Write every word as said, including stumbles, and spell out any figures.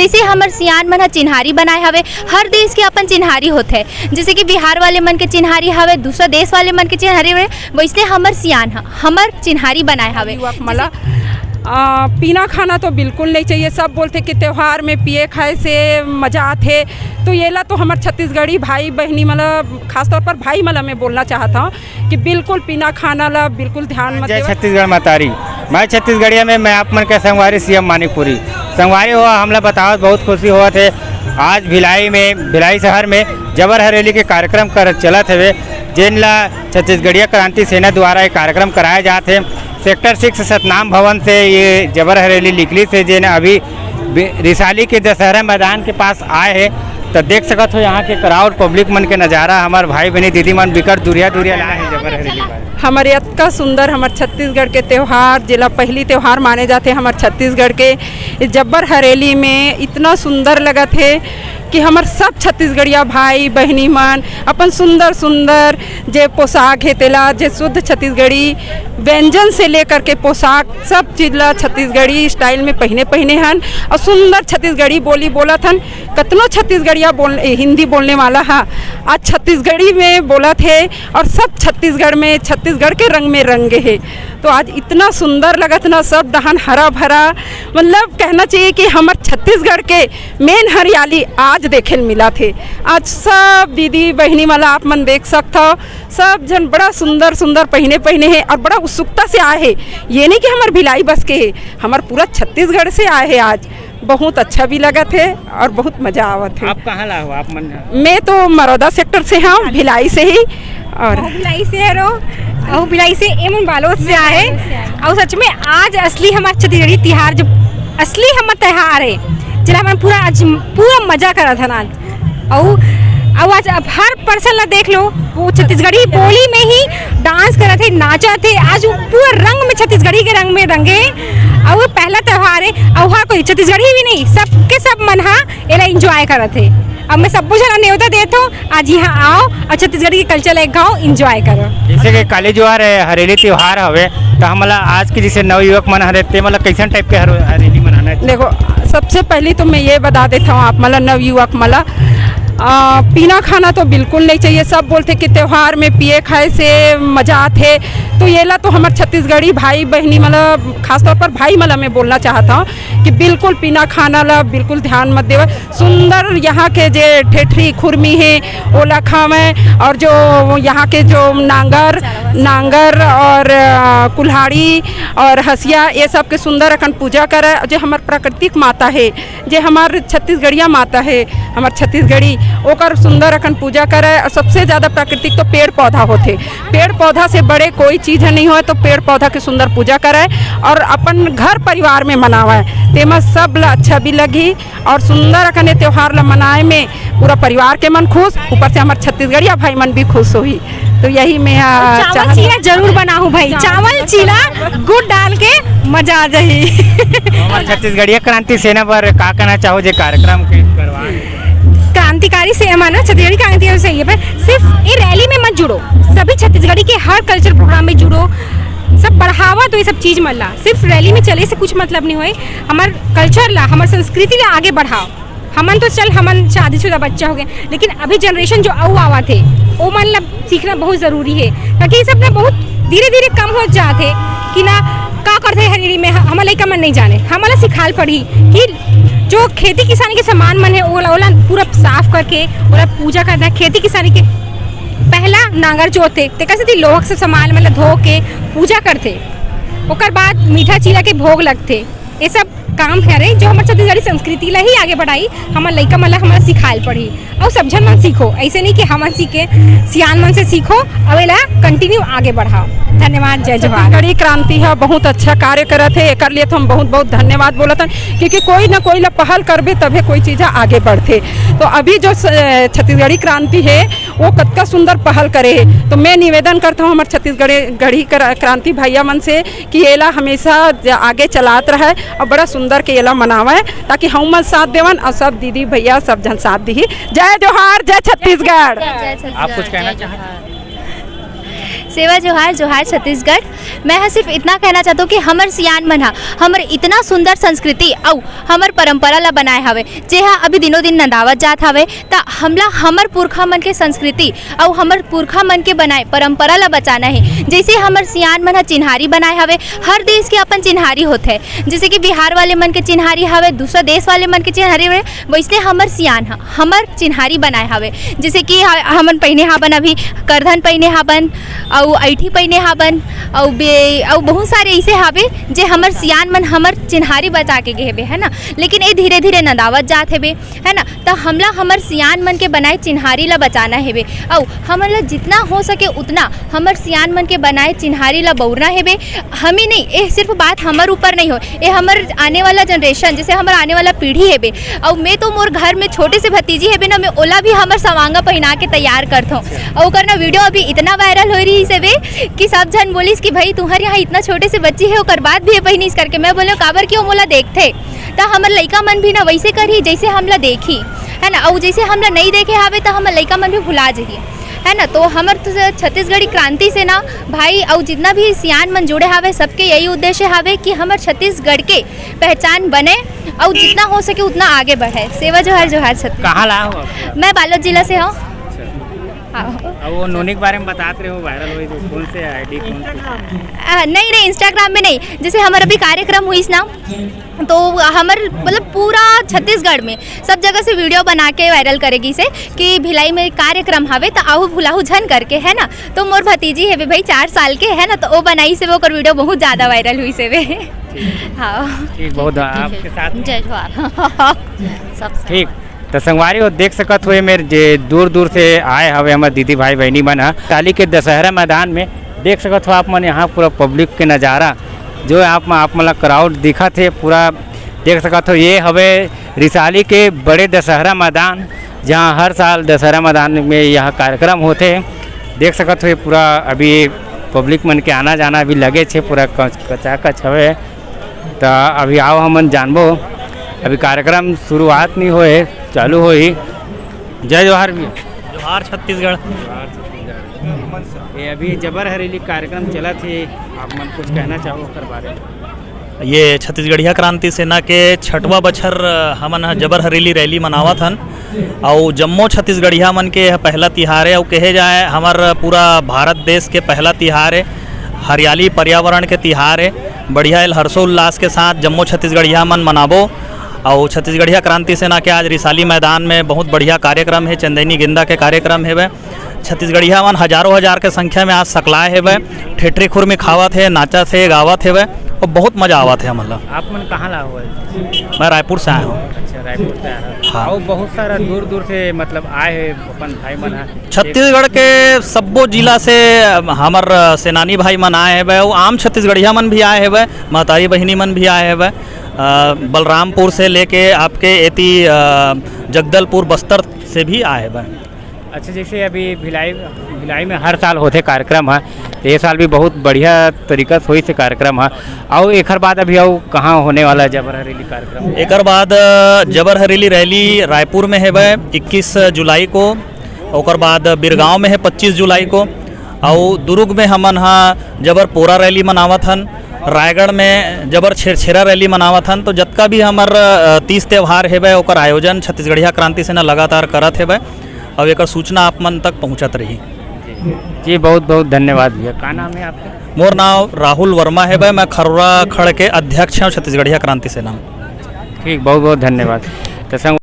जैसे हमर सियान मन ह चिन्हारी बनाए हवे, हर देश के अपन चिन्हारी होथे। जैसे कि बिहार वाले मन के चिन्हारी हवे, दूसरा देश वाले मन के चिन्हारी हवे, वैसने हमर सियान ह हमर चिन्हारी बनाए हवे। युवक मन ला, आ, पीना खाना तो बिल्कुल नहीं चाहिए। सब बोलथे कि त्योहार में पिए खाए से मजा आथे, तो येला तो हमर छत्तीसगढ़ी भाई बहिनी मन ला, खासतौर पर भाई मन ला मैं बोलना चाहत हूँ कि बिल्कुल पीना खाना ला बिल्कुल ध्यान मत जय देवय। छत्तीसगढ़ महतारी। मैं छत्तीसगढ़िया में, मैं आप मन के संगवारी सीएम मानिकपुरी। संगवारी हो, हमला बतावत बहुत खुशी होवत हे। आज भिलाई में, भिलाई शहर में जबर हरेली के कार्यक्रम कर चलत हवे, जेन ला छत्तीसगढ़िया क्रांति सेना द्वारा एक कार्यक्रम कराया जात हे। सेक्टर सिक्स सतनाम भवन से ये जबर हरेली निकली से, जेन अभी बे-, रिसाली के दशहरा मैदान के पास आए हे। तो देख सकत हो यहाँ के crowd, public मन के नजारा। हमार भाई बहनी दीदी मन बिकट दुरिया दुरिया लाए हे जबर हरेली बर। हमर अतका सुंदर हमर छत्तीसगढ़ के त्योहार, जेला पहली त्योहार माने जाथे हमर छत्तीसगढ़ के, जब्बर हरेली में इतना सुंदर लगत हे कि हमर सब छत्तीसगढ़िया भाई बहिनी मन अपन सुंदर सुंदर जे पोशाक हे तेला, जे शुद्ध छत्तीसगढ़ी व्यंजन से लेकर के पोशाक, सब चीज ला छत्तीसगढ़ी style में पहिने पहिने हन और सुंदर छत्तीसगढ़ी बोली बोलत हन। कतनो छत्तीसगढ़िया बोल, ए, हिंदी बोलने वाला हा, आज छत्तीसगढ़ी में बोलत हे और सब छत्तीसगढ़ में, छत्तीसगढ़ के रंग में रंगे हे। तो आज इतना सुंदर लगत ना, सब डहान हरा भरा, मतलब कहना चाहिए कि हमर छत्तीसगढ़ के main हरियाली आज देखे ल मिलत हे। आज सब दीदी बहिनी मन ला आप मन देख सकत हो, सब झन बड़ा सुंदर सुंदर पहिने पहिने हे और बड़ा उत्सुकता से आए हे। ये नहीं कि हमर भिलाई बस के हे, हमर पूरा छत्तीसगढ़ से आए हे आज। बहुत अच्छा भी लगत हे और बहुत मजा आवत हे। आप कहाँ ला हो, आप मन? मैं तो मरौदा सेक्टर से हूँ, भिलाई से ही। और अहू भिलाई से हरो, अहू भिलाई से, एमन बालोद से आए। और सच में आज असली हमार छत्तीसगढ़ी तिहार, जो असली हमर त्योहार हे, जेला हमन पूरा आज पूरा मजा करत हन आज। अउ अउ आज अब हर पर्सन ला देख लो, वो छत्तीसगढ़ी बोली में ही डांस करत हे, नाचत हे। आज वो पूरा रंग में, छत्तीसगढ़ी के रंग में रंगे। अउ वो पहला त्योहार हे, अउ हर कोई छत्तीसगढ़ी भी नहीं, सबके सब मन हा एला एंजॉय करत हे। अब मैं सब्बो झन ला नेवता देत हूँ, आज यहाँ आओ और छत्तीसगढ़ी के कल्चर ला एक घाव एंजॉय करो। जैसे कि काली जुआर हे, हरेली त्योहार हवे, तो हमला आज के जैसे नवयुवक मन हरे, ते मन ला कैसन टाइप के हर-, हरेली मनाना हे? देखो, सबसे पहली तो मैं ये बता देता हूँ आप मन ला, नवयुवक मन ला, आ, पीना खाना तो बिल्कुल नहीं चाहिए। सब बोलथे कि त्योहार में पिए खाए से मजा आथे, तो येला तो हमर छत्तीसगढ़ी भाई बहिनी मन ला, खासतौर पर भाई मन ला मैं बोलना चाहता हूँ कि बिल्कुल पीना खाना ला बिल्कुल ध्यान मत देवे। सुंदर यहाँ के जे ठेठरी खुरमी हे, ओला खावे, और जो यहाँ के जो नांगर, नांगर और, अ, कुल्हाड़ी और हंसिया, ये सब के सुंदर अकन पूजा करे। जो हमर प्राकृतिक माता हे, जे हमर छत्तीसगढ़िया माता हे, हमर छत्तीसगढ़ी, ओकर सुंदर अकन पूजा करे। और सबसे ज्यादा प्राकृतिक तो पेड़ पौधा होथे, पेड़ पौधा से बड़े कोई चीज ह नहीं होय, तो पेड़ पौधा के सुंदर पूजा करे और अपन घर परिवार में मनावे, तेमा सब ला अच्छा भी लगही। और सुंदर अकन ए त्योहार ला मनाए में पूरा परिवार के मन खुश, ऊपर से हमर छत्तीसगढ़िया भाई मन भी खुश होही। तो यही मैं, आ, चावल चाहत चीला जरूर बनाहूँ भाई, चावल चावल चीला गुड़ डाल के मजा आ जाही। हमर छत्तीसगढ़िया क्रांति सेना बर का कहना चाहो जे कार्यक्रम के करवा? क्रांतिकारी से, मानो छत्तीसगढ़ी क्रांतिकारी से ये पर सिर्फ ये रैली में मत जुड़ो, सभी छत्तीसगढ़ी के हर कल्चर प्रोग्राम में जुड़ो, सब बढ़ावा तो ये सब चीज मन ला। सिर्फ रैली में चले से कुछ मतलब नहीं होए, हमर कल्चर ला, हमर संस्कृति ला आगे बढ़ाओ। हमन तो चल, हमन शादीशुदा बच्चा हो गए, लेकिन अभी जनरेशन जो अउ आवत हे, ओ मन ला सीखना बहुत जरूरी हे, ताकि ये सब ना बहुत धीरे-धीरे कम होत जात हे कि ना का करथे हरेली में, ह-, हमर लइका मन नहीं जाने। हमन ला सिखाल पड़ही कि जो खेती किसानी के सामान मन हे, ओला, ओला पूरा साफ करके ओला पूजा करना। खेती किसानी के पहला नांगर जोतथे, तेकर सेती लोहा के सब सामान मन ला धो के पूजा करथे। ओकर बाद मीठा चीला के भोग लगथे। ये सब काम हरे, जो हमर छत्तीसगढ़ी संस्कृति ला ही आगे बढ़ाई, हमर लइका मन ला हमर सिखाल पड़ही। अउ सब झन मन सीखो, ऐसे नहीं कि हमन सीखे, सियान मन से सीखो, अउ एला कंटिन्यू आगे बढ़ाओ। धन्यवाद, जय जोहार। छत्तीसगढ़ी क्रांति ह बहुत अच्छा कार्य करत हे, एकर लिए तो हम बहुत बहुत धन्यवाद बोलत हन, क्योंकि कोई ना कोई ला पहल करबे तभे कोई चीज ह आगे बढ़थे। तो अभी जो स-, छत्तीसगढ़ी क्रांति हे, वो कतका सुंदर पहल करे हे। तो मैं निवेदन करता हूँ हमर छत्तीसगढ़ी, गढ़ी क्रा-, क्रांति भैया मन से कि एला हमेशा ज-, आगे चलात रहे और बड़ा सुंदर के एला मनावे, ताकि हम मन साथ देवन और सब दीदी भैया सब झन साथ दिही। जय जोहार, जय छत्तीसगढ़। जय छत्तीसगढ़। आप कुछ कहना चाहें? सेवा जोहार, जोहार छत्तीसगढ़। मैं ह सिर्फ इतना कहना चाहत हूँ कि हमर सियान मन ह हमर इतना सुंदर संस्कृति अउ हमर परंपरा ला बनाए हवे, जे ह अभी दिनों दिन नंदावत जात हवे। त हमला हमर पुरखा मन के संस्कृति अउ हमर पुरखा मन के बनाए परंपरा ला बचाना हे। जैसे हमर सियान मन ह चिन्हारी बनाए हवे, हर देश के अपन चिन्हारी होथे। जैसे कि बिहार वाले मन के चिन्हारी हवे, दूसरा देश वाले मन के चिन्हारी हवे, वैसने हमर सियान ह हमर चिन्हारी बनाए हवे। जैसे कि ह-, हमन पहिने हाबन अभी करधन पहिने हाबन, अउ ऐठी पहिने हाबन, अउ बे-, अउ बहुत सारे ऐसे हाबे जे हमर सियान मन हमर चिन्हारी बचा के गे हेबे, है ना। लेकिन ए धीरे-धीरे नंदावत जात हेबे, है ना। त हमला हमर सियान मन के बनाए चिन्हारी ला बचाना हेबे, अउ हमन ला जितना हो सके उतना हमर सियान मन के बनाए चिन्हारी ला बउरना हेबे। हम ही नहीं, ए सिर्फ बात हमर ऊपर नहीं हो, ए हमर आने वाला जनरेशन, जैसे हमर आने वाला पीढ़ी हेबे। अउ मैं तो मोर घर में छोटे से भतीजी हेबे ना, मैं ओला भी हमर सवांगा पहिना के तैयार करथों। अउ ओकर ना वीडियो अभी इतना वायरल हो रही से बे कि सब झन बोलिस कि भाई तुम्हारे यहाँ इतना छोटे से बच्ची है, ओकर बाद भी ये पहिनिस करके। मैं बोले काबर कि वो मोला देखथे, त हमर लइका मन भी ना वैसे करही जैसे हमला देखही, है ना। अउ जैसे हमला नहीं देखे हावे त हमर लइका मन भी भुला जही, है ना। तो हमर तो छत्तीसगढ़ी क्रांति सेना भाई अउ जितना भी सियान मन जुड़े हावे, सबके यही उद्देश्य हावे कि हमर छत्तीसगढ़ के पहचान बने अउ जितना हो सके उतना आगे बढ़े। सेवा जोहार, जोहार छत्तीसगढ़। कहाँ ला हो आप? मैं बालोद जिला से हूँ। हाँ। अब वो नोनी के बारे में बतात रहे हो, वायरल हुई, तो कौन से आईडी, कौन से? आ, नहीं, नहीं, इंस्टाग्राम में नहीं। जैसे हमर अभी कार्यक्रम हुई ना, तो हमर मतलब पूरा छत्तीसगढ़ में सब जगह से वीडियो बना के वायरल करे गिस हे कि भिलाई में कार्यक्रम हवे, त आहू भुलाहू झन करके, है ना। तो मोर भतीजी हेबे भाई, चार साल के, है ना, तो वो बनाइस हेबे, ओकर वीडियो बहुत ज़्यादा वायरल हुई से बे। हाँ। ठीक, बहुत ठीक है। आपके साथ जय जोहार। सब ठीक। तो संगवारी हो, देख सकत हो, ये मेर जे दूर दूर से आए हवे हमर दीदी भाई बहनी मन ह, रिसाली के दशहरा मैदान में देख सकत हो आप मन, यहाँ पूरा पब्लिक के नज़ारा जो है आप मन, आप मन ला क्राउड दिखत हे पूरा। देख सकत हो, ये हवे रिसाली के बड़े दशहरा मैदान, जहाँ हर साल दशहरा मैदान में यह कार्यक्रम होथे। देख सकत हो, ये पूरा अभी पब्लिक मन के आना जाना अभी लगे छे, पूरा कच-, कचाकच हवे। त अभी आओ हमन जानबो, अभी कार्यक्रम शुरुआत नहीं होए, चालू होही। जय जोहार भैया। जोहार छत्तीसगढ़। ये अभी जबर हरेली कार्यक्रम चलत हे, आप मन कुछ कहना चाहो ओकर बारे में? ये छत्तीसगढ़िया क्रांति सेना के छठवां बछर हमन ह जबर हरेली रैली मनावत हन। अउ जम्मो छत्तीसगढ़िया मन के यह पहला तिहार है, अउ कहे जाए हमर पूरा भारत देश के पहला तिहार है, हरियाली पर्यावरण के तिहार है। बढ़िया एल हर्षोल्लास के साथ जम्मो छत्तीसगढ़िया मन मनाबो। अउ छत्तीसगढ़िया क्रांति सेना के आज रिसाली मैदान में बहुत बढ़िया कार्यक्रम है, चंदैनी गेंदा के कार्यक्रम हेवे। छत्तीसगढ़िया मन हजारों हजार के संख्या में आज सकलाए हेवे, ठेठरी खुरमी खावत हे, नाचत हे, गावत हेवे, अउ बहुत मजा आवत हे हमन ला। आप मन कहाँ ला हो? मैं रायपुर से आए हूँ। अच्छा, रायपुर से आए हो। हाँ। अउ बहुत सारा दूर दूर से मतलब आए हे अपन भाई मन ह। छत्तीसगढ़ के सब्बो जिला से हमर सेनानी भाई मन आए हेवे, अउ आम छत्तीसगढ़िया मन भी आए हेवे, महतारी बहिनी मन भी आए हेवे। अ, बलरामपुर से लेके आपके एती, अ, जगदलपुर बस्तर से भी आए हेवे। अच्छा, जैसे अभी भिलाई, भिलाई में हर साल होथे कार्यक्रम ह, तो ये साल भी बहुत बढ़िया तरीका से होइस हे कार्यक्रम ह। अउ एखर बाद अभी अउ कहाँ होने वाला है जबर हरेली कार्यक्रम? एकर बाद, अ, जबर हरेली रैली रायपुर में हेवे इक्कीस जुलाई को, ओकर बाद बिरगांव में है पच्चीस जुलाई को, अउ दुर्ग में हमन ह जबर पोरा रैली मनावत हन, रायगढ़ में जबर छेरछेरा रैली मनावत हन। तो जतका भी हमर, अ, तीज त्योहार हेवे, ओकर आयोजन छत्तीसगढ़िया क्रांति सेना लगातार करत हेवे। अब एकर सूचना आप मन तक पहुंचत रही। जी, बहुत बहुत धन्यवाद भैया। का नाम है आपका? मोर नाम राहुल वर्मा है भाई, मैं खरोरा खड़ के अध्यक्ष हूँ छत्तीसगढ़िया क्रांति सेना। ठीक, बहुत बहुत धन्यवाद। तो संग-